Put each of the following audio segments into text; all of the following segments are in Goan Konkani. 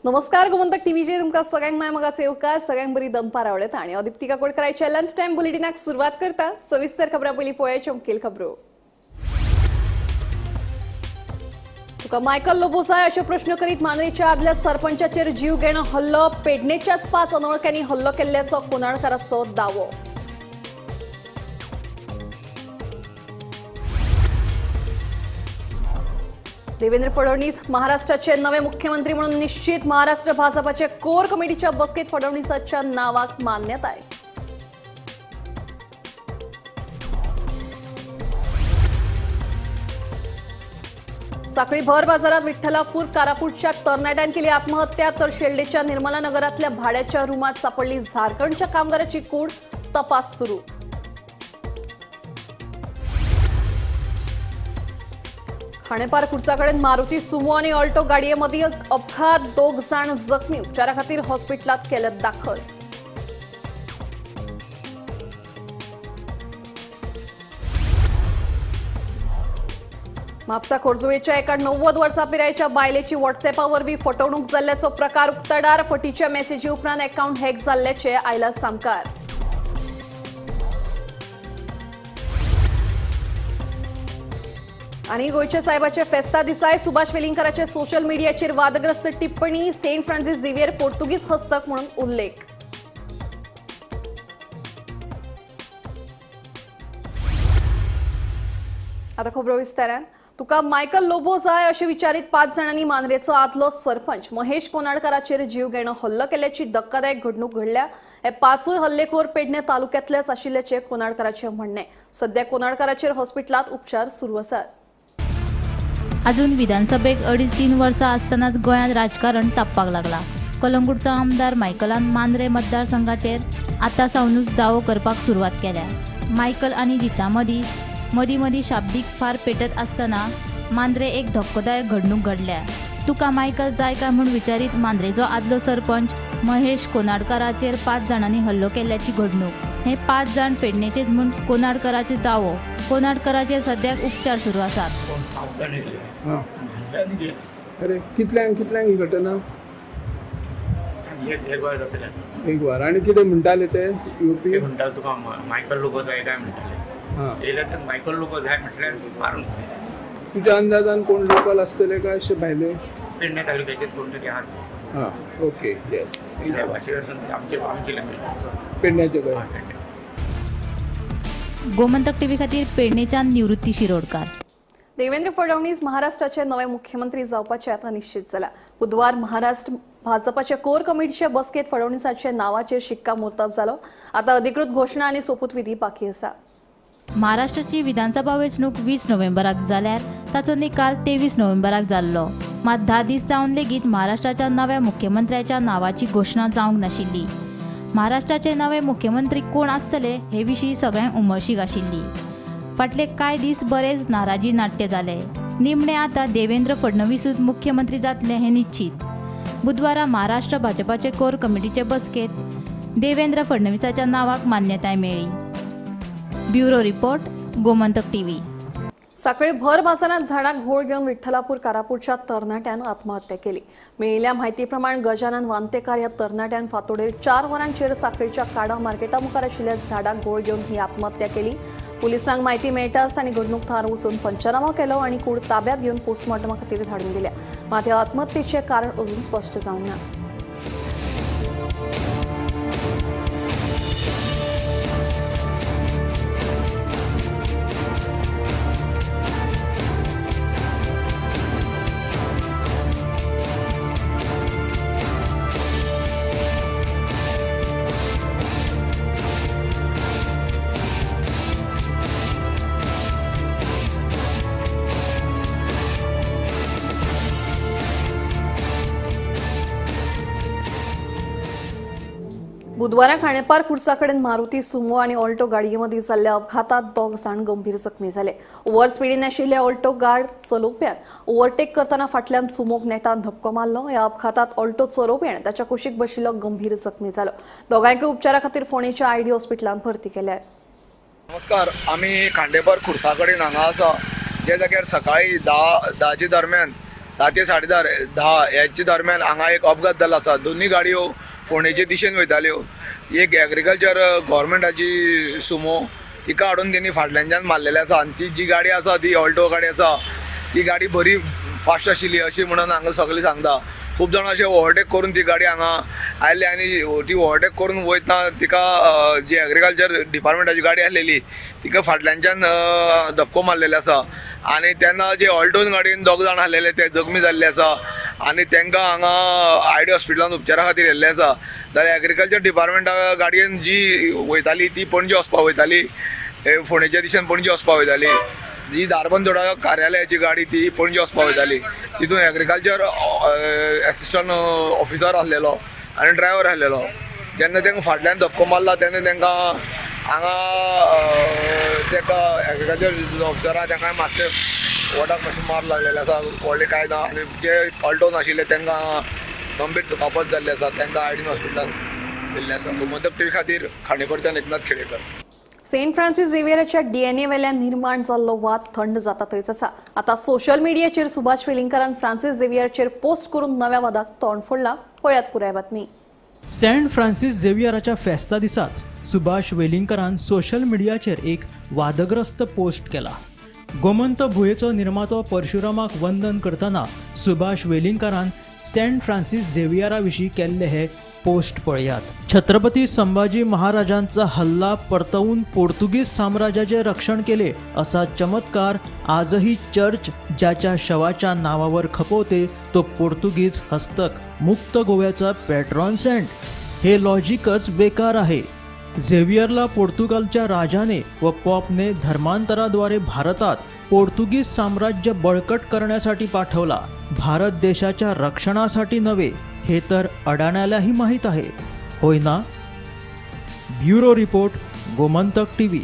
नमस्कार, गोमंतक टीव्हीचेर तुमकां सगळ्यांक माय मोगाचो येवकार. सगळ्यांक बरी दनपार आवडटा आनी हांव दीप्ती काकोडकराच्या लंच टायम बुलेटिनाक सुरवात करता. सविस्तर खबरां पयलीं पळोवया मुखेल खबरो. तुका मायकल लोबो जाय अशे प्रश्न करीत मांद्रेच्या आदल्या सरपंचाचेर जीव घेणो हल्लो. पेडणेच्याच 5 अनवळख्यांनी हल्लो केल्ल्याचो कोनाडकाराचो दावो. देवेंद्र फडणवीस महाराष्ट्राचे नवे मुख्यमंत्री म्हणून निश्चित. महाराष्ट्र भाजपाचे कोर कमिटीच्या बसकेत फडणवीसाच्या नावाक मान्यताय. साखळी भर बाजारात विठ्ठलापूर कारापूरच्या तरणाट्यान केली आत्महत्या. तर शेल्डेच्या निर्मला नगरातल्या भाड्याच्या रूमात सापडली झारखंडच्या कामगाराची कूड. तपास सुरू. खाणेपार खुर्साकडेन मारुती सुमो आणि ऑल्टो गाडयेमध्ये अपघात. 2 जाण जखमी. उपचारा खातीर हॉस्पिटलात केले दाखल. म्हापसा खोर्जुवेच्या एका 90 वर्सां पिरायेच्या बायलेची व्हॉट्सएपा वरवीं फटवणूक जाल्ल्याचो प्रकार उक्ताडार. फटीच्या मेसेजी उपरांत अकाउंट हॅक जाल्ल्याचे आयला सामकार. आनी गोंयच्या साहेबाचे फेस्ता दिसाय सुभाष वेलिंगकाराचे सोशल मिडियाचेर वादग्रस्त टिप्पणी. सेंट फ्रांसिस झेवियर पोर्तुगीज हस्तक म्हणून उल्लेख. आता खबरो विस्तारान. तुका मायकल लोबो जाय अशें विचारीत 5 जाणांनी मांद्रेचो आदलो सरपंच महेश कोनाडकाराचेर जीव घेणो हल्लो केल्ल्याची धक्कादायक घडणूक घडल्या. हे 5 हल्लेखोर पेडणे तालुक्यांतलेच आशिल्ल्याचें कोनाडकाराचें म्हणणें. सध्या कोनाडकाराचेर हॉस्पिटलांत उपचार सुरू आसात. अजून विधानसभेक 2.5-3 वर्सां आसतनाच गोंयांत राजकारण तापपाक लागला. कलंगूटचो आमदार मायकलान मांद्रे मतदारसंघाचेर आतां सावनूच दावो करपाक सुरवात केल्या. मायकल आनी जिता मदीं मदीं मदीं शाब्दीक फार पेटत आसतना मांद्रे एक धक्कोदायक घडणूक घडल्या. तुका मायकल जाय काय म्हूण विचारीत मांद्रेचो आदलो सरपंच महेश कोनाडकाराचेर 5 जाणांनी हल्लो केल्ल्याची घडणूक. हे 5 जाण पेडणेचेच म्हूण कोनाडकाराचो दावो. कोनाडकाराचेर सद्याक उपचार सुरू आसात. अरे कितल्यांक कितल्यांक ही घटना? एक वर जातलें. एक वर. आनी कितें म्हणटाले ते युपी? म्हणटाले तुका मायकल लोबो जाय काय म्हणटाले. येयले तर मायकल लोबो जाय म्हटल्यार मारून. तुज्या अंदाजान कोण लोकल आसतले काय अशे भायले? पेडणे तालुक्याचे कोण तरी आहात. हां, ओके, येस. आमचे आमची लँग्वेज पेडण्याचे काय? गोमंतक टीव्ही खातीर पेडणेच्यान निवृत्ती शिरोडकार. देवेंद्र फडणवीस महाराष्ट्राचे नवे मुख्यमंत्री जावपाचे आता निश्चित जाला. बुधवार महाराष्ट्र भाजपाच्या कोर कमिटीच्या बसकेत फडणवीसाच्या नावाचेर शिक्कामोर्तब जालो. आता अधिकृत घोषणा आणि सोपूतविधी बाकी आसा. महाराष्ट्राची विधानसभा वेंचणूक 20 नोव्हेंबराक जाल्यार ताचो निकाल 23 नोव्हेंबराक जाल्लो. मात 10 दीस जावन लेगीत महाराष्ट्राच्या नव्या मुख्यमंत्र्याच्या नावाची घोशणा जावंक नाशिल्ली. महाराष्ट्राचे नवे मुख्यमंत्री कोण आसतले हे विशीं सगळ्यांक उमळशीक आशिल्ली. फाटले कांय दीस बरेच नाराजी नाट्य जाले. निमणे आतां देवेंद्र फडणवीसूच मुख्यमंत्री जातले हें निश्चित. बुधवारा महाराष्ट्र भाजपाचे कोर कमिटीचे बसकेत देवेंद्र फडणवीसाच्या नावाक मान्यताय मेळ्ळी. Bureau report, Gomantak TV. Sanquelim भर बाजारात झाडाक घोळ घेवन विठ्ठलापूर कारापूरच्या तरणाट्यान आत्महत्या केली. मेळिल्ल्या म्हायतीप्रमाण गजानन वांतेकार ह्या तरणाट्यान फांतोडेर 4 वरांचेर सांखळीच्या काडा मार्केटा मुखार आशिल्ल्या झाडाक घोळ घेवन ही आत्महत्या केली. पुलिसांक म्हायती मेळटाच तांणी घडणूक थळार वचून पंचनामो केलो आनी कूड ताब्यात घेवन पोस्टमॉर्टमा खातीर धाडून दिल्या. मात ह्या आत्महत्येचें कारण अजून स्पश्ट जावंक ना. बुधवारा खाणेपार खुर्साकडेन मारुती सुमो आनी ऑल्टो गाडयेमदीं जाल्ल्या अपघातात 2 जाण गंभीर जखमी जाले. ओव्हर स्पिडीन आशिल्ल्या ऑल्टो गाड चलोवप्यान ओव्हरटेक करतना फाटल्यान सुमोक नेटान धपको मारलो. ह्या अपघातात ऑल्टो चलोवपी आनी ताच्या कुशीक बशिल्लो गंभीर जखमी जालो. दोगांयकूय उपचारा खातीर फोंडेच्या आयडी हॉस्पिटलांत भरती केल्या. नमस्कार, आमी खांडेपार खुर्सा कडेन हांगा आसा, ज्या जाग्यार सकाळी 10च्या दरम्यान 10 ते 10:30 ह्याचे दरम्यान हांगा एक अपघात जाल्लो आसा. दोनूय गाडयो फोंडेचे दिशेन वयताल्यो. एक एग्रीकल्चर गव्हर्मेंटाची सुमो तिका हाडून तेणी फाटल्यानच्यान मारलेले आसा आनी ती जी गाडी आसा ती ऑल्टो गाडी आसा, ती गाडी बरी फास्ट आशिल्ली अशी म्हणून हांगा सगळें सांगता. खूब जाणां अशें ओवरटेक करून ती गाडी हांगा आयली आनी ती ओवरटेक करून वयतना तिका जी एग्रीकल्चर डिपार्टमेंटाची गाडी आसलेली तिका फाटल्यानच्यान धपको मारलेलो आसा आनी तेन्ना जे ऑल्टोन गाडयेन दोग जाण आसलेले ते जखमी जाल्ले आसा आनी तांकां हांगा आयडी हॉस्पिटलान उपचारा खातीर येल्ले आसा. जाल्यार एग्रीकल्चर डिपार्टमेंटा गाडयेन जी वयताली ती पणजे वचपाक वयताली, फोंडेच्या दिशेन पणजे वचपाक वयताली. जी धारबंदोडा कार्यालयाची गाडी ती पणजे वचपाक वयताली. तितून एग्रीकल्चर एसिस्टंट ऑफिसर आसलेलो आनी ड्रायवर आसलेलो. जेन्ना तांकां फाटल्यान धपको मारला तेन्ना तांकां हांगा ताका एग्रीकल्चर ऑफिसरा तांकां मातशें वोटाक मातशें मार लागलेले आसा, व्हडलें कांय ना. आनी जे ऑल्टोन आशिल्ले तांकां गंभीर दुखापत जाल्ली आसा, तांकां आयडीन हॉस्पिटलान दिल्लें आसा. गोमंतक टीव्ही खातीर खांडेपरच्यान एकनाथ खेडेकर. सेंट फ्रांसीस झेवियराच्या डीएनए वेल्यान निर्माण जाल्लो वाद थंड जाता थंयच आसा. आतां सोशल मिडियाचेर सुभाष वेलिंगकारान फ्रांसीस झेवियरचेर पोस्ट करून नव्या वादाक तोंड फोडलां. पळयात पुराय बातमी. सेंट फ्रांसीस झेवियराच्या फेस्ता दिसाच सुभाष वेलिंगकारान सोशल मिडियाचेर एक वादग्रस्त पोस्ट केला. गोमंत भुंयेचो निर्मातो परशुरामाक वंदन करतना सुभाष वेलिंगकारान सेंट फ्रांसीस झेवियरा विशीं केल्ले हे पोस्ट पळयात. छत्रपती संभाजी महाराजांचा हल्ला परतवून पोर्तुगीज साम्राज्याचे रक्षण केले असा चमत्कार आजही चर्च ज्याच्या शवाच्या नावावर खपवते तो पोर्तुगीज हस्तक मुक्त गोव्याचा पॅट्रॉन सेंट. हे लॉजिकच बेकार आहे. झेवियरला पोर्तुगालच्या राजाने व पॉपने धर्मांतराद्वारे भारतात पोर्तुगीज साम्राज्य बळकट करण्यासाठी पाठवला, भारत देशाच्या रक्षणासाठी नव्हे, हे तर अडाण्यालाही माहीत आहे, होय ना? Bureau report, Gomantak TV.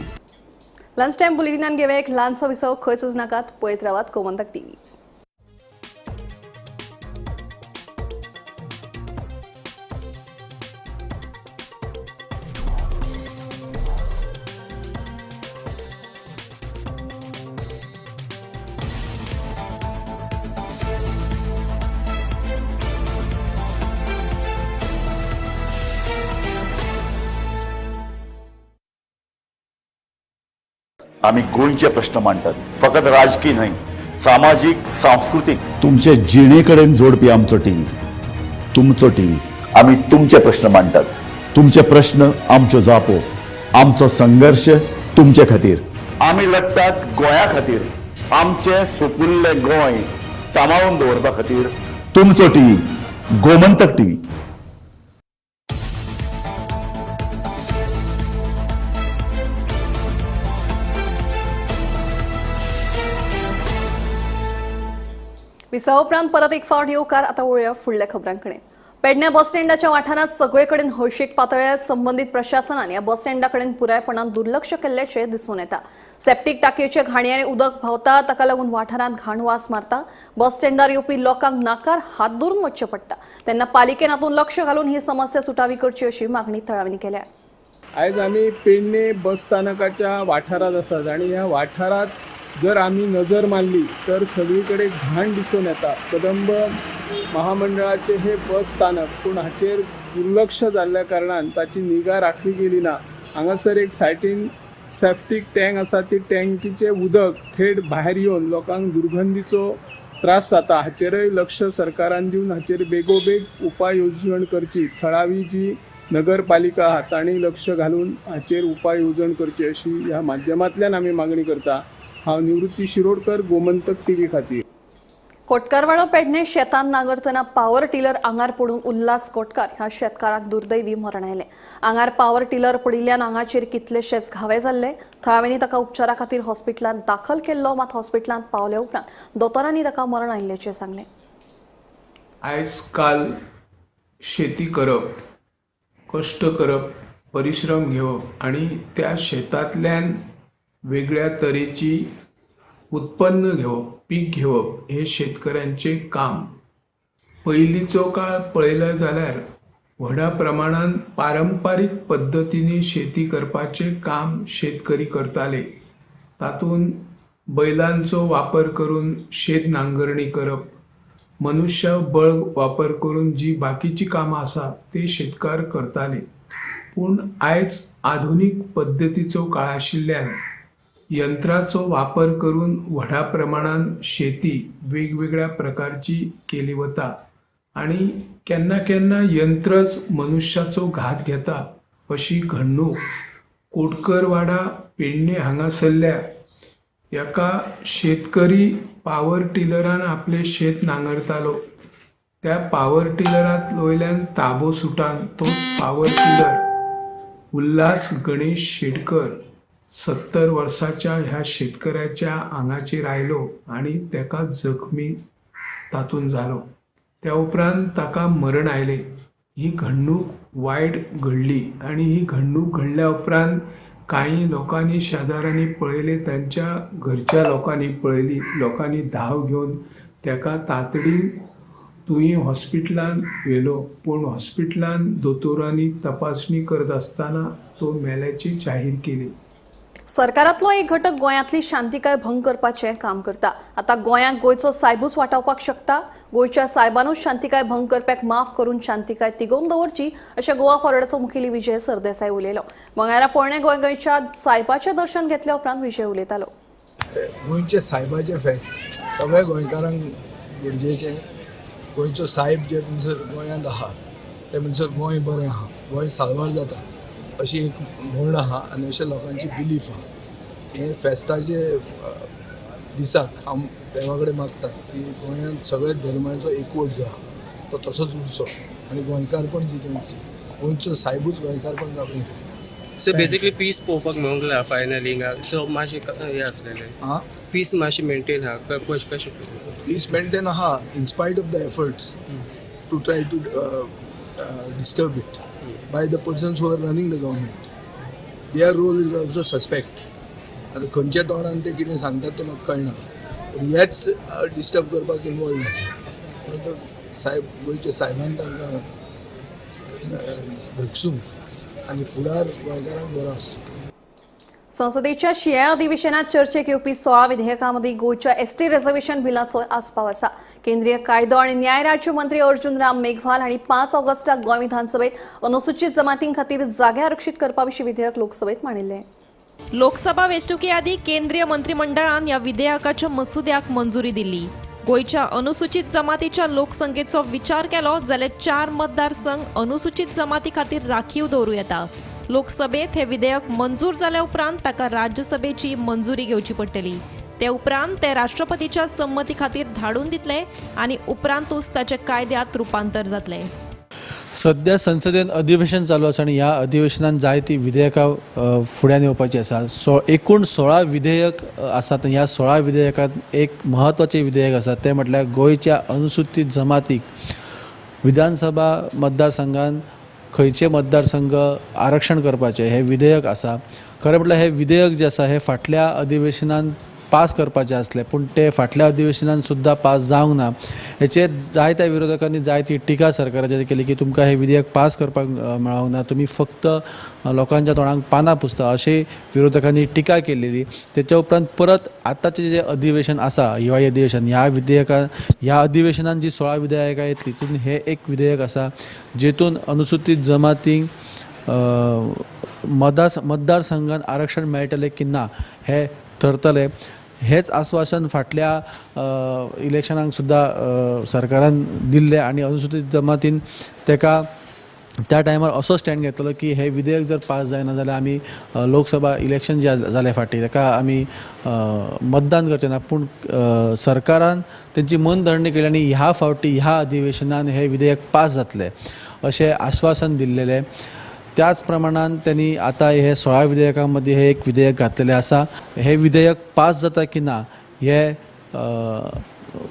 Lunch time बुलेटिनान घेवया एक ल्हानसो विसव. खंय सुचनाकात, पळयत रावात गोमंतक टीव्ही. आम्ही गोंयचे प्रश्न मांडटात, फकत राजकीय न्हय, सामाजीक, सांस्कृतीक, तुमचे जिणे कडेन जोडपी आमचो टीव्ही, तुमचो टीव्ही. आम्ही तुमचे प्रश्न मांडटात, तुमचे प्रश्न आमच्यो जापो, आमचो संघर्श तुमचे खातीर. आमी लढटात गोंया खातीर, आमचें सुपुल्लें गोंय सांबाळून दवरपा खातीर. तुमचो टीव्ही, गोमंतक टीव्ही. विसवा उपरांत परत एक फावट येवकार. आतां वळुया फुडल्या खबरांकडेन. पेडण्या बस स्टँडाच्या वाठारांत सगळे कडेन हळशीक पातळ्ळ्या. संबंदीत प्रशासनान ह्या बस स्टँडा कडेन पुरायपणान दुर्लक्ष केल्ल्याचें दिसून येता. सेप्टीक टाकयेचे घाणयारे उदक व्हांवता, ताका लागून वाठारांत घाण वास मारता. बस स्टँडार येवपी लोकांक नाकार हात धरून वचचें पडटा. तेन्ना पालिकेन हातूंत लक्ष घालून ही समस्या सुटावी करची अशी मागणी थळाव्यांनी केल्या. आयज आमी पेडणे बस स्थानकाच्या वाठारांत आसात आनी ह्या वाठारांत जर आमी नजर मारली तर सगळी कडेन घाण दिसून येता. कदंब महामंडळाचे हे बस स्थानक, पूण हाचेर दुर्लक्ष जाल्ल्या कारणान ताची निगा राखली गेली ना. हांगासर एक सायटीन सेफ्टीक टँक आसा, ती टँकीचें उदक थेट भायर येवन लोकांक दुर्गंधीचो त्रास जाता. हाचेरय लक्ष सरकारान दिवन हाचेर बेगोबेग उपाय येवजण करची. थळावी जी नगरपालिका आहा तांणी लक्ष घालून हाचेर उपाय येवजण करची अशी ह्या माध्यमांतल्यान आमी मागणी करता. हांव निवृत्ती शिरोडकर, गोमंतक टीव्ही खातीर. कोटकारवाडो पेडणे शेतान नांगरतना पावर टिलर आंगार पडून उल्हास कोटकार ह्या शेतकाराक दुर्दैवी मरण आयलें. आंगार पावर टिलर पडिल्ल्यान आंगाचेर कितलेशेच घावे जाल्ले. थळाव्यांनी ताका उपचारा खातीर हॉस्पिटलांत दाखल केल्लो, मात हॉस्पिटलांत पावले उपरांत दोतोरांनी ताका मरण आयिल्ल्याचें सांगलें. आयज काल शेती करप, कश्ट करप, परिश्रम घेवप आनी त्या शेतांतल्यान वेगळ्या तरेची उत्पन्न घेवप, पीक घेवप हे शेतकऱ्यांचे काम. पयलींचो काळ पळयलो जाल्यार व्हडा प्रमाणान पारंपारीक पद्दतींनी शेती करपाचें काम शेतकरी करताले. तातूंत बैलांचो वापर करून शेत नांगरणी करप, मनुष्य बळ वापर करून जी बाकीची कामां आसा ती शेतकार करताले. पूण आयज आधुनीक पद्दतीचो काळ आशिल्ल्यान यंत्राचो वापर करून व्हडा प्रमाणान शेती वेगवेगळ्या प्रकारची केली वता आनी केन्ना केन्ना यंत्रच मनुष्याचो घात घेता अशी घडणूक कोटकरवाडा पेडणे हांगासरल्या एका शेतकरी पावर टिलरान आपलें शेत नांगरतालो. त्या पावर टिलरात वयल्यान ताबो सुटान तो पावर टिलर उल्हास गणेश शेटकर 70 वर्साच्या ह्या शेतकऱ्याच्या आंगाचेर आयलो आनी ताका जखमी तातूंत जालो. त्या उपरांत ताका मरण आयलें. ही घडणूक वायट घडली आनी ही घडणूक घडल्या उपरांत कांय लोकांनी शेजाऱ्यांनी पळयलें, तांच्या घरच्या लोकांनी पळयली, लोकांनी धांव घेवन ताका तातडीन तुयें हॉस्पिटलान व्हेलो. पूण हॉस्पिटलान दोतोरांनी तपासणी करत आसतना तो मेल्याची जाहीर केली. सरकारांतलो एक घटक गोंयांतली शांतिकाय भंग करपाचें काम करता. आतां गोंयांक गोंयचो सायबूच वाटावपाक शकता. गोंयच्या सायबानूच शांतिकाय भंग करप्याक माफ करून शांतिकाय तिगोवन दवरची अशें गोवा फॉरवर्डाचो मुखेली विजय सरदेसाय उलयलो. मंगळारा पोरणे गोंय गोंयच्या सायबाचें दर्शन घेतल्या उपरांत विजय उलयतालो. गोंयचे सायबाचें फेस्त सगळ्या गोंयकारांक गरजेचें. गोंयचो सायब जे म्हणसर गोंयांत आहा ते म्हणसर गोंय बरें आहा, गोंय साल्वार जाता अशी एक म्हण आहा आनी अशें लोकांची बिलीफ आहा. हे फेस्ताचे दिसाक हांव देवा कडेन मागता की गोंयांत सगळ्या धर्मांचो एकवट जो आहा तो तसोच उरचो आनी गोंयकारपण जितें उरचें. गोंयचो सायबूच गोंयकारपण राखूंक शकता. सो बेसिकली पीस पळोवपाक मेळूंक ना फायनली हिंगा. सो मातशें हें आसलेलें आं, पीस मातशें मेंटेन आहा कशें पीस मेंटेन आहा in spite of the efforts to try to disturb it by the persons who are running the government. Their role is also suspect. आतां खंयच्या तोंडान ते कितें सांगतात तें म्हाका कळना, पूण हेच डिस्टर्ब करपाक इनवॉल्व जाता. सायब गोंयच्या सायबान तांकां भोगसूं आनी फुडार गोंयकारांक बरो आसचो. संसदेच्या शिंयाळ्या अधिवेशनात चर्चेक येवपी 16 विधेयकांमदीं गोंयच्या एसटी रिझर्वेशन बिलाचो आस्पाव आसा. केंद्रीय कायदो आनी न्याय राज्य मंत्री अर्जुन राम मेघवाल हांणी 5 ऑगस्टाक गोंय विधानसभेत अनुसूचित जमातीं खातीर जागे आरक्षीत करपा विशीं विधेयक लोकसभेत मांडिल्लें. लोकसभा वेंचणुके आदीं केंद्रीय मंत्रिमंडळान ह्या विधेयकाच्या मसुद्याक मंजुरी दिल्ली. गोंयच्या अनुसूचित जमातीच्या लोकसंख्येचो विचार केलो जाल्यार 4 मतदारसंघ अनुसूचित जमाती खातीर राखीव दवरूं येता. लोकसभेत हे विधेयक मंजूर जाल्या उपरांत ताका राज्यसभेची मंजुरी घेवची पडटली. ते उपरांत ते राष्ट्रपतीच्या संमती खातीर धाडून दितले आनी उपरांतूच ताचे कायद्यांत रुपांतर जातलें. सध्या संसदेन अधिवेशन चालू आसा आनी ह्या अधिवेशनान जायतीं विधेयकां फुड्यान येवपाचीं आसा. एकूण 16 विधेयक आसात आनी ह्या 16 विधेयकांत एक म्हत्वाचें विधेयक आसा तें म्हटल्यार गोंयच्या अनुसूचित जमातीक विधानसभा मतदारसंघान खंयचे मतदारसंघ आरक्षण करपाचें हें विधेयक आसा. खरें म्हटल्यार हें विधेयक जें आसा हें फाटल्या अधिवेशनान पास करपाचें आसलें, पूण तें फाटल्या अधिवेशनान सुद्दां पास जावंक ना. हेचेर जायत्या विरोधकांनी जायती टिका सरकाराचेर केली की तुमकां हें विधेयक पास करपाक मेळोंक ना, तुमी फक्त लोकांच्या तोंडाक पानां पुसता अशें विरोधकांनी टिका केलेली. तेच्या उपरांत परत आतांचें जें अधिवेशन आसा हिवाळी अधिवेशन, ह्या विधेयका ह्या अधिवेशनान जी 16 विधेयकां येतली तितून हें एक विधेयक आसा जेतून अनुसूचित जमातींक मतदारसंघान आरक्षण मेळटलें की ना हें थरतलें. हेच आश्वासन फाटल्या इलेक्शनाक सुद्दां सरकारान दिल्लें आनी अनुसूचित जमातीन तेका त्या टायमार असो स्टँड घेतलो की हें विधेयक जर पास जायना जाल्यार आमी लोकसभा इलेक्शन जे जालें फाटीं ताका आमी मतदान करचें ना. पूण सरकारान तेंची मनधरणी केली आनी ह्या फावटी ह्या अधिवेशनान हें विधेयक पास जातलें अशें आश्वासन दिल्लेलें. त्याच प्रमाणान त्यांनी आतां हे 16 विधेयकां मदीं हे एक विधेयक घातलेलें आसा. हे विधेयक पास जाता की ना हे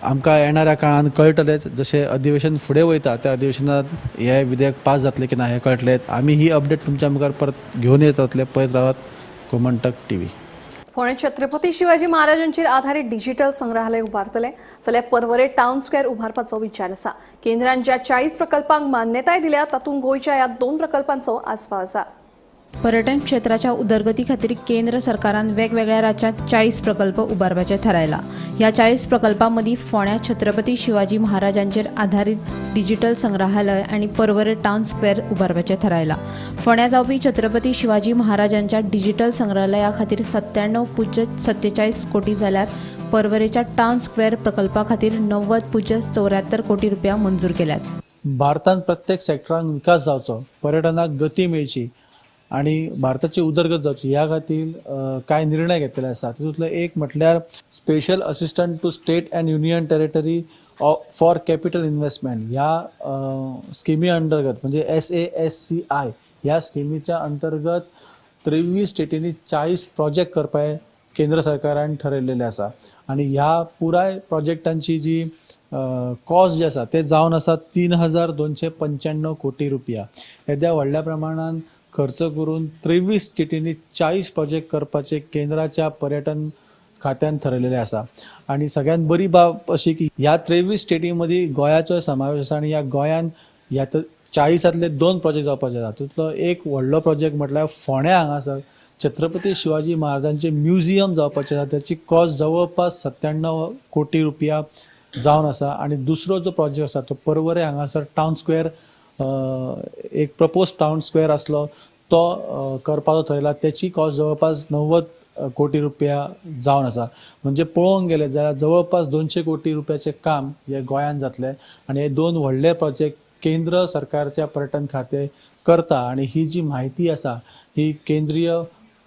आमकां येणाऱ्या काळान कळटलेंच. जशें अधिवेशन फुडें वयता त्या अधिवेशनांत हे विधेयक पास जातलें की ना हें कळटलें. आमी ही अपडेट तुमच्या मुखार परत घेवन येतले. पळयत रावात गोमंतक टीव्ही. फोंडें छत्रपती शिवाजी महाराजांचेर आधारीत डिजिटल संग्रहालय उबारतले जाल्यार पर्वरे टावन स्क्वेअर उबारपाचो विचार आसा. केंद्रान ज्या 40 प्रकल्पांक मान्यताय दिल्या तातूंत गोंयच्या ह्या 2 प्रकल्पांचो आस्पाव आसा. पर्यटन क्षेत्राच्या उदरगती खातीर केंद्र सरकारान वेगवेगळ्या राज्यांत 40 प्रकल्प उबारपाचे थारायला. ह्या 40 प्रकल्पां मदीं फोंड्या छत्रपती शिवाजी महाराजांचेर आधारीत डिजिटल संग्रहालय आनी पर्वरे टावन स्क्वेअर उबारपाचे थारायला. फोंड्या जावपी छत्रपती शिवाजी महाराजांच्या डिजिटल संग्रहालया खातीर 97.47 कोटी जाल्यार पर्वरेच्या टावन स्क्वेअर प्रकल्पा खातीर 90.74 कोटी रुपया मंजूर केल्यात. भारतांत प्रत्येक सेक्टरांक विकास जावचो, पर्यटनाक गती मेळची आनी भारताची उदरगत जावची ह्या खातीर कांय निर्णय घेतलेले आसा. तितूंतलो एक म्हटल्यार special assistant to state and union territory for capital investment ह्या स्किमी अंतर्गत म्हणजे SASCI ह्या स्किमीच्या अंतर्गत 23 स्टेटींनी 40 प्रोजेक्ट करपाक केंद्र सरकारान ठरयलेले आसा आनी ह्या पुराय प्रोजेक्टांची जी कॉस्ट जी आसा ते जावन आसा 3295 कोटी रुपया. येद्या व्हडल्या प्रमाणान खर्च करून 23 स्टेटींनी 40 प्रोजेक्ट करपाचे केंद्राच्या पर्यटन खात्यान ठरयलेले आसा. आनी सगळ्यात बरी बाब अशी की ह्या 23 स्टेटी मदीं गोंयाचो समावेश आसा आनी ह्या गोंयान ह्या 40तांतले 2 प्रोजेक्ट जावपाचे आसा. तितूंतलो एक व्हडलो प्रोजेक्ट म्हटल्यार फोंड्या हांगासर छत्रपती शिवाजी महाराजांचे म्युझियम जावपाचें आसा, त्याची कॉस्ट जवळपास 97 कोटी रुपया जावन आसा. आनी दुसरो जो प्रोजेक्ट आसा तो पर्वरे हांगासर टावन स्क्वेअर एक प्रपोज टावन स्क्वेअर आसलो तो करपाचो थरयला, त्याची कॉस्ट जवळपास 90 कोटी रुपया जावन आसा. म्हणजे पळोवंक गेले जाल्यार जवळपास 200 कोटी रुपयाचें काम हे गोंयांत जातलें आनी हे 2 व्हडले प्रोजेक्ट केंद्र सरकारच्या पर्यटन खातें करता. आनी ही जी म्हायती आसा ही केंद्रीय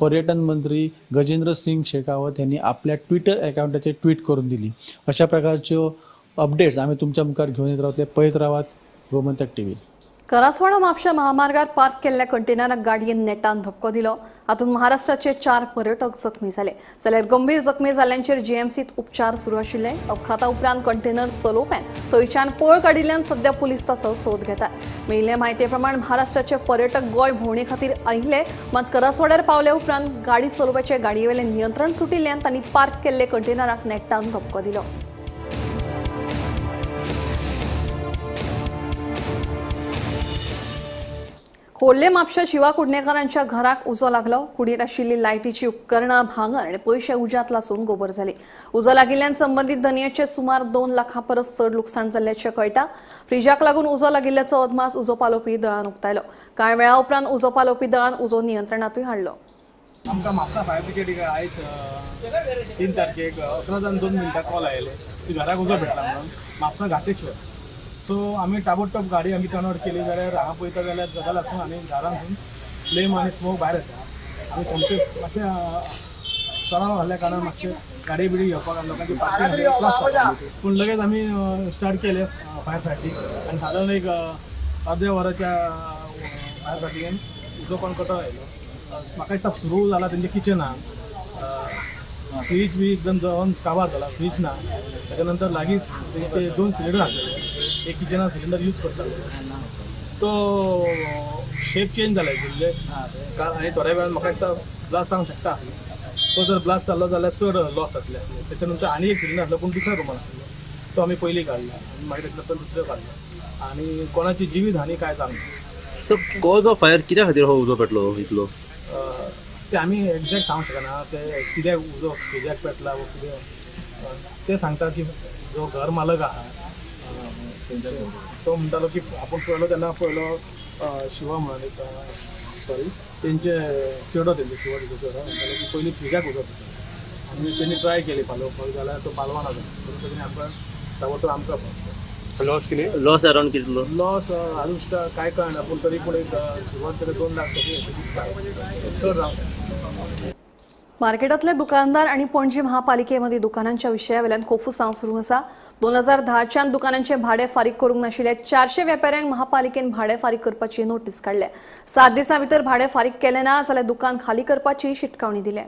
पर्यटन मंत्री गजेंद्र सिंग शेखावत यांनी आपल्या ट्विटर अकाउंटाचेर ट्वीट करून दिली. अशा प्रकारच्यो अपडेट्स आमी तुमच्या मुखार घेवन येत रावतले. पळयत रावात गोमंतक टीव्ही. करासवाडा म्हापशा महामार्गार पार्क केल्ल्या कंटेनराक गाडयेन नेटान धपको दिलो. हातूंत महाराष्ट्राचे 4 पर्यटक जखमी जाले जाल्यार गंभीर जखमी जाल्ल्यांचेर जीएमसीत उपचार सुरू आशिल्ले. अपघाता उपरांत कंटेनर चलोवप्यान थंयच्यान पळ काडिल्ल्यान सध्या पुलीस ताचो सोद घेतात. मेळिल्ले म्हायती प्रमाण महाराष्ट्राचे पर्यटक गोंय भोंवणे खातीर आयिल्ले, मात करासवाड्यार पावले उपरांत गाडी चलोवप्याचे गाडयेवेलें नियंत्रण सुटिल्ल्यान तांणी पार्क केल्ले कंटेनराक नेटान धपको दिलो. खोर्ले म्हापशा शिवा कुडणेकारांच्या घराक उजो लागलो. कुडींत आशिल्ली लायटीची उपकरणां, भांगर आनी पयशे उज्यांत लासून गोबर जाली. उजो लागिल्ल्यान संबंदीत धनयेचे सुमार 2 लाखां परस चड लुकसाण जाल्ल्याचें कळटा. फ्रिजाक लागून उजो लागिल्ल्याचो अदमास उजो पालोवपी दळान उक्तायलो. कांय वेळा उपरांत उजो पालोवपी दळान उजो नियंत्रणांतूय हाडलो. आमकां म्हापसा फायर ब्रिगेडीक आयज 3 तारखेक 11:02 कॉल आयले की घराक उजो पेटला म्हणून म्हापसा घाटेश्वर. सो आमी ताबडतोब गाडी आमी टर्न आउट केली जाल्यार हांगा पळयता जाल्यार गजाल आसून आनी दारांतसून फ्लेम आनी स्मोक भायर येता. आमी सोमते मातशें चडाव घाल्ल्या कारणान मातशें गाडी बिडी घेवपाक लोकांची पार्किंग त्रास जाता, पूण लगेच आमी स्टार्ट केले फायर फायटींग आनी सादारण एक अर्द्या वराच्या फायर फायटिंगान उजो कोण कटो आयलो. म्हाका दिसता सुरू जाला तेंच्या किचनान, फ्रीज बी एकदम जवळ काबार जाला, फ्रीज ना. त्याच्या नंतर लागींच तेंचे 2 सिलिंडर आसलेले, एक किचनान सिलिंडर यूज करताले, तो शेप चेंज जाला म्हणजे आनी थोड्या वेळान म्हाका दिसता ब्लास्ट जावंक शकता. तो जर ब्लास्ट जालो जाल्यार चड लॉस जातले आसले. त्याच्या नंतर आनी एक सिलिंडर आसलो पूण दुसऱ्या रुमान आसलो, तो आमी पयलीं काडला आनी मागीर ताच्या नंतर दुसरो काडलो आनी कोणाची जिवीत हानी कांय जावंक ना. सर, कॉज ऑफ फायर कित्या खातीर हो उजो पेटलो इतलो? ते आमी एग्जॅक्ट सांगूंक शकना, ते कित्याक उजो फ्रिजाक पेटला वो कितें ते सांगता की जो घर मालक आहा तो म्हणटालो की आपूण पळयलो तेन्ना पळयलो शिवा म्हणून एक सॉरी तेंचे चेडो, तेंचे शिवा तेंचो चेडो म्हणटालो की पयलीं फ्रिजाक उजो पेटलो आनी तेणी ट्राय केली पालोवपाक जाल्यार तो पालवाना जालो म्हणून तेणी आमकां ताबडतोब आमकां पावलो. लॉस कितें? लॉस अरावंड कितलो? लॉस अजून सुद्दां कांय कळना, पूण तरी पूण एक सुरवात तरी 2 लाख तरी दिसता, चड जावंक शकता. मार्केटातले दुकानदार आणि पणजी महापालिकेमध्ये दुकानांच्या विशयावेल्यान कोफुसांव सुरू आसा. 2010च्यान दुकानांचे भाडे फारीक करूंक नाशिल्ल्या 400 वेपाऱ्यांक महापालिकेन भाडे फारीक करपाची नोटीस काडल्या. 7 दिसां भितर भाडे फारीक केले ना जाल्यार दुकान खाली करपाची शिटकावणी दिल्या.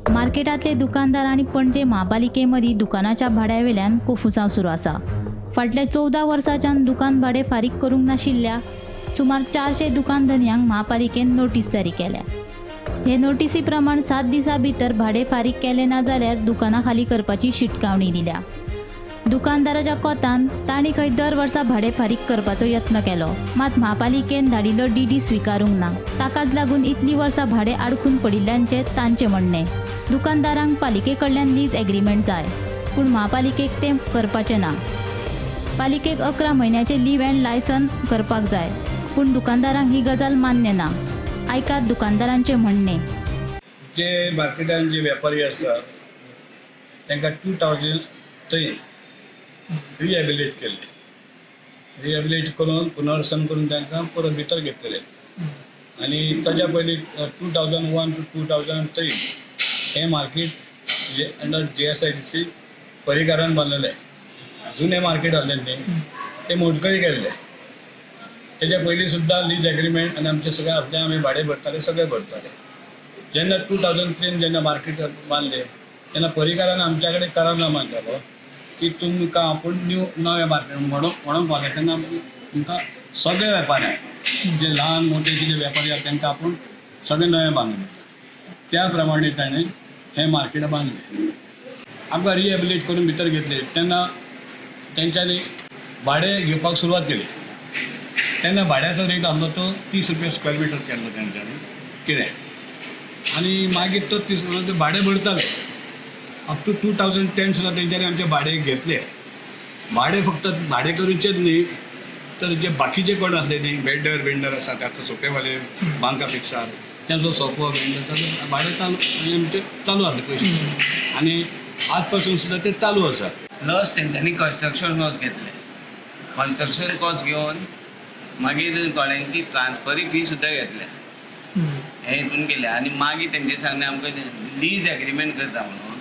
मार्केटातले दुकानदार आनी पणजे महापालिकेमदीं दुकानाच्या भाड्यावेल्यान कोफुसांव सुरू आसा. फाटल्या 14 वर्सांच्यान दुकान भाडे फारीक करूंक नाशिल्ल्या सुमार 400 दुकान धनयांक महापालिकेन नोटीस जारी केल्या. हे नोटीसी प्रमाण 7 दिसां भितर भाडे फारीक केले ना जाल्यार दुकानां खाली करपाची शिटकावणी दिल्या. दुकानदाराच्या कोतान तांणी खंय दर वर्सा भाडें फारीक करपाचो यत्न केलो, मात म्हापालिकेन धाडिल्लो डीडी स्विकारूंक ना. ताकाच लागून इतलीं वर्सां भाडें आडखून पडिल्ल्याचें तांचें म्हणणें. दुकानदारांक पालिके कडल्यान लीज एग्रीमेंट जाय, पूण म्हापालिकेक तें करपाचें ना. पालिकेक 11 म्हयन्याचें लीव अँड लायसन करपाक जाय, पूण दुकानदारांक ही गजाल मान्य ना. आयकात दुकानदारांचें म्हणणें. जे मार्केटान जे व्यापारी आसा तांकां 2003 रिहेबिलिट केल्ले. रिहेबिलिट करून पुनर्वसन करून तांकां परत भितर घेतलेले आनी ताच्या पयलीं 2001 टू 2003 हें मार्केट जे अंडर GSIDC परिकारान बांदलेलें. जुनें मार्केट आसलें न्ही तें मोडकळी केल्लें. तेच्या पयलीं सुद्दां लीज एग्रीमेंट आनी आमचें सगळें आसलें, आमी भाडें भरताले, सगळें भरताले. जेन्ना 2003 जेन्ना मार्केट बांदलें तेन्ना परिकारान आमच्या कडेन करारनामा केलो की तुमकां आपूण न्यू नवें मार्केट म्हणून पावलें तेन्ना तुमकां सगळे वेपाऱ्यांक जे ल्हान मोटे कितें वेपारी आसा तांकां आपूण सगळें नवें बांदून दिता. त्या प्रमाणे ताणें हें मार्केट बांदलें. आमकां रिहेबिलिट करून भितर घेतले तेन्ना तेंच्यांनी भाडें घेवपाक सुरवात केली. तेन्ना भाड्याचो रेट आसलो तो 30 रुपया स्क्वेअर मिटर केल्लो तेंच्यांनी कितें, आनी मागीर तो 30 रुपया भाडें भरताले. अप टू 2010 सुद्दां तेंच्यांनी आमचें भाडें घेतलें. भाडें फक्त भाडें करूचेंच न्ही तर जे बाकीचे कोण आसले न्ही वेंडर वेंडर आसा ते आतां सोपेवाले बांका फिक्सार तेंचो सोपो वेंडर भाडें चालू आमचें चालू आसलें पयशे आनी आज पासून सुद्दां तें चालू आसा. लॉस तेंच्यांनी कन्स्ट्रक्शन कॉस्ट घेतलें. कन्स्ट्रक्शन कॉस्ट घेवन मागीर थोड्यांची ट्रान्सफरी फी सुद्दां घेतल्या. हे हितून केलें आनी मागीर तेंचे सांगलें आमकां लीज एग्रीमेंट करता म्हणून,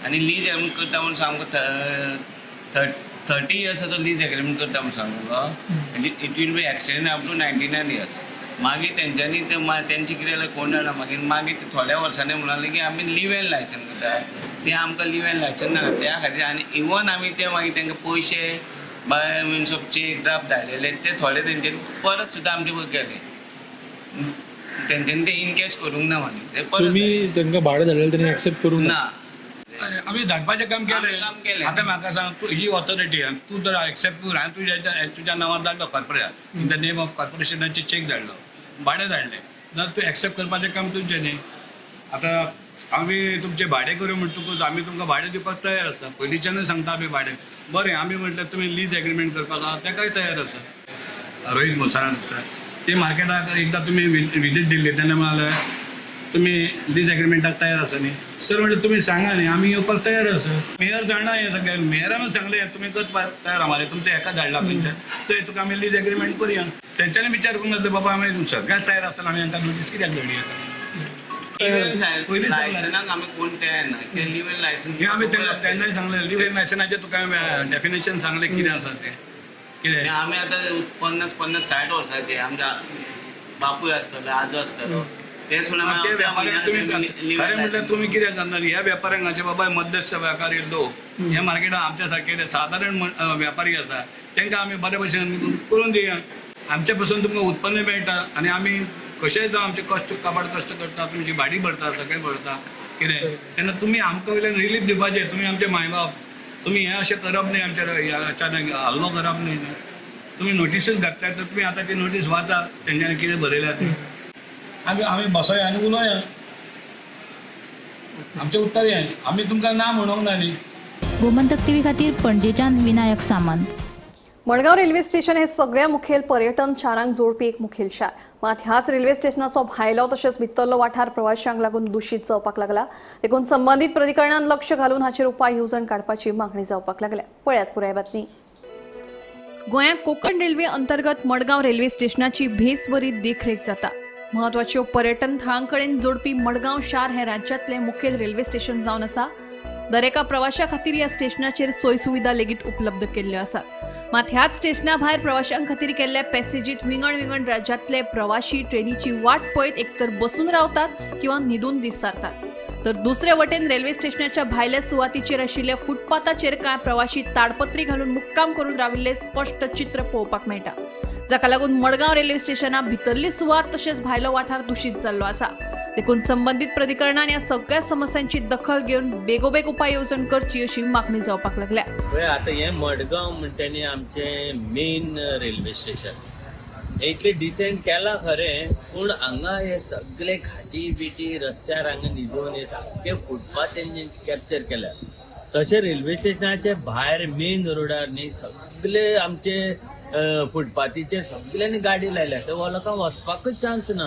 आनी लीज एग्रीमेंट करता म्हणून आमकां 30 इयर्साचो लीज एग्रीमेंट करता म्हणून सांगलो. It will be extend up to 99 years. मागीर तेंच्यांनी ते तेंचें कितें जालें कोण जाणा. मागीर मागीर थोड्या वर्सांनी म्हणाले की आमी लीव एन्ड लायसन करता, तें आमकां लीव एन्ड लायसन नाका त्या खातीर. आनी इवन आमी ते मागीर तांकां पयशे by means of cheque draft धाडलेले ते थोडे तेंच्यांनी परत सुद्दां आमचे गेले. तेंच्यांनी ते इनकॅश करूंक ना मागीर ते परत तुमी तांकां भाडें धाडलेलें तेणी एक्सेप्ट करूंक ना. आमी धाडपाचें काम केलें. आतां म्हाका सांग, तूं ही ऑथॉरिटी तूं जर एक्सेप्ट कर, हांवें तुज्या नांवार धाडलो corporation, in the name of कॉर्पोरेशनाचे check धाडलो, भाडें धाडलें, जाल्यार तूं एक्सेप्ट करपाचें काम तुजें न्ही. आतां आमी तुमचें भाडें करूं म्हणटकूच आमी तुमकां भाडें दिवपाक तयार आसा. पयलींच्यानूय सांगता आमी भाडें बरें. आमी म्हटल्यार तुमी लीज एग्रीमेंट करपाक आसा ताकाय तयार आसा. रोहीत मोसारान आसा ते मार्केटाक एकदां तुमी विजीट दिल्ली तेन्ना म्हणाले तुमी लीज एग्रीमेंटाक तयार आसा न्ही सर. म्हणल्यार तुमी सांगा न्ही, आमी येवपाक तयार आसा. मेयर जाणा हें सगळें, मेयरानूच सांगलें तुमी करपाक तयार आसा मरे, तुमचें हेका धाडला खंयच्या थंय तुका आमी लीज एग्रीमेंट करुया. तेंच्यांनी विचार करूंक नासलें बाबा आमी सगळ्याक तयार आसतना आमी हांकां नोटीस कित्याक धाडया. पयलीं लायसनाक आमी कोण तयार ना. लीव एन्ड लायसन हें आमी तेन्नाय सांगलें. लीव एन्ड लायसनाचें तुका डेफिनेशन सांगलें कितें आसा तें कितें. आमी आतां 50 50 60 वर्सांचे आमच्या बापूय आसतलो, आजो आसतलो, ते व्यापाऱ्यांक तुमी खरें म्हटल्यार तुमी कितें करणार ह्या व्यापाऱ्यांक अशें बाबा मध्यस्थ व्यापारी लोक ह्या मार्केटान आमच्या सारके सादारण व्यापारी आसा तांकां आमी बरे भशेन करून दिया. आमच्या पासून तुमकां उत्पन्न मेळटा आनी आमी कशेंय जावं आमचे कश्ट काबाड कश्ट करता, तुमची भाडी भरता, सगळें भरता कितें, तेन्ना तुमी आमकां वयल्यान रिलीफ दिवपाचें. तुमी आमचे मायबाप, तुमी हें अशें करप न्ही, आमच्या अचानक हल्लो करप न्ही. तुमी नोटीसूच घातल्या तर तुमी आतां ती नोटीस वाचा तेंच्यांनी कितें बरयल्या तें. आमी आमी बसया आनी उलोया, आमचें उत्तर हें, आमी तुमकां ना म्हणूंक ना न्ही. गोमंतक टीव्ही खातीर पणजेच्यान विनायक सामंत. मडगांव रेल्वे स्टेशन हे सगळ्या मुखेल पर्यटन शारांक जोडपी एक मुखेल शार. मात ह्याच रेल्वे स्टेशनाचो भायलो तशेंच भितरलो वाठार प्रवाशांक लागून दूषित जावपाक लागला. देखून संबंधित प्राधिकरणान लक्ष घालून हाचेर उपाय येवजण काडपाची मागणी जावपाक लागल्या. पळयात पुराय बातमी. गोंयांत कोकण रेल्वे अंतर्गत मडगांव रेल्वे स्टेशनाची भेस बरी देखरेख जाता. म्हत्वाच्यो पर्यटन थळां कडेन जोडपी मडगांव शार हें राज्यांतलें मुखेल रेल्वे स्टेशन जावन आसा. दरेका प्रवाशा खातीर ह्या स्टेशनाचेर सोय सुविधा लेगीत उपलब्ध केल्ल्यो आसात. मात ह्याच स्टेशना भायर प्रवाशां खातीर केल्ल्या पॅसेजीत विंगड विंगड राज्यांतले प्रवाशी ट्रेनीची वाट पळयत एकतर बसून रावतात किंवा न्हिदून दीस सारतात. तर दुसरे वटेन रेल्वे स्टेशनाच्या भायल्या सुवातीचेर आशिल्ल्या फुटपाथाचेर कांय प्रवाशी ताडपत्री घालून मुक्काम करून राविल्ले स्पश्ट चित्र पळोवपाक मेळटा. जाका लागून मडगांव रेल्वे स्टेशना भितरली सुवात तशेंच भायलो वाठार दुशीत जाल्लो आसा. देखून संबंदीत प्राधिकरणान ह्या सगळ्या समस्यांची दखल घेवन बेगोबेग उपाय येवजण करची अशी मागणी जावपाक लागल्या. पळय आतां हें मडगांव म्हणटा न्ही आमचें मेन रेल्वे स्टेशन, हें इतलें डिसेंट केलां खरें, पूण हांगा हे सगळे घाटी बिटी रस्त्यार हांगा न्हिदून हे सामके फुटपाथ तेंचे कॅप्चर केल्या. तशें रेल्वे स्टेशनाचे भायर मेन रोडार न्ही सगळे आमचे फुटपाथीचेर सगळ्यांनी गाडी लायल्या, थंय लोकांक वचपाकूच चान्स ना.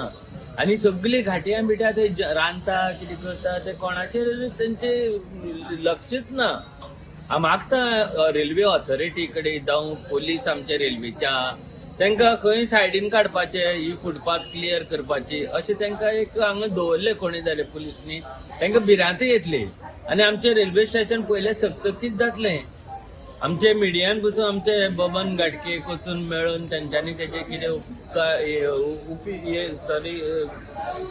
आनी सगळी घाटयां बिट्या थंय रांदता कितें करता ते कोणाचेर तेंचे लक्षच ना. हांव मागता रेल्वे ऑथॉरिटी कडेन जावं पोलीस आमच्या रेल्वेच्या तांकां खंय सायडीन काडपाचे, ही फुटपाथ क्लियर करपाची अशें तांकां एक हांगा दवरलें कोणी जाल्यार पुलिसांनी तांकां भिरांत येतली आनी आमचें रेल्वे स्टेशन पयलें चकचकीत जातलें. आमचे मिडियान पसून आमचे बबन घाटके वचून मेळून तेंच्यांनी तेजे कितें सॉरी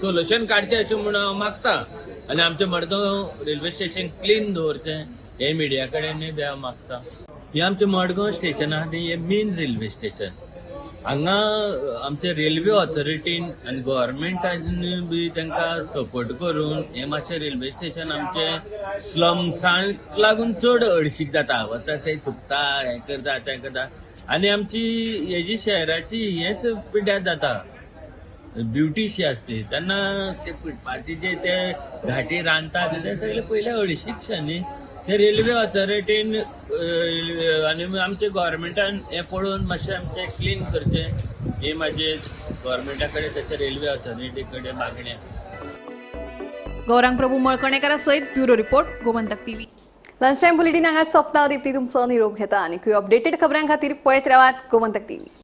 सोल्युशन काडचें अशें म्हूण हांव मागता. आनी आमचें मडगांव रेल्वे स्टेशन क्लीन दवरचें हें मिडिया कडेन बी हांव मागता. हें आमचें मडगांव स्टेशन आहा न्ही, हें मेन रेल्वे स्टेशन. हांगा आमचे रेल्वे ऑथॉरिटीन आनी गोवोरमेंटान बी तांकां सपोर्ट करून हें मातशें रेल्वे स्टेशन आमचें स्लम्सांक लागून चड हळशीक जाता, वता थंय थुकता, हें करता तें करता आनी आमची हेजी शहराची हेंच पिड्ड्यार जाता, ब्युटीशी आसती तेन्ना ते फुटपाथीचे ते घाटी रांदता ते सगळे पयले हळशीकशें न्ही. ते रेल्वे ऑथॉरिटीन आनी आमचे गोवोरमेंटान हें पळोवन मातशें आमचें क्लीन करचें ही म्हाजी गोवोरमेंटा कडेन तशें रेल्वे ऑथॉरिटी कडेन मागणी आसा. गौरांग प्रभू मळकणेकारा सयत bureau report, Gomantak TV. Lunch time bulletin हांगा सोंपता. दीप्ती तुमचो निरोप घेता आनी अपडेटेड खबरां खातीर पळयत रावात गोमंतक टीव्ही.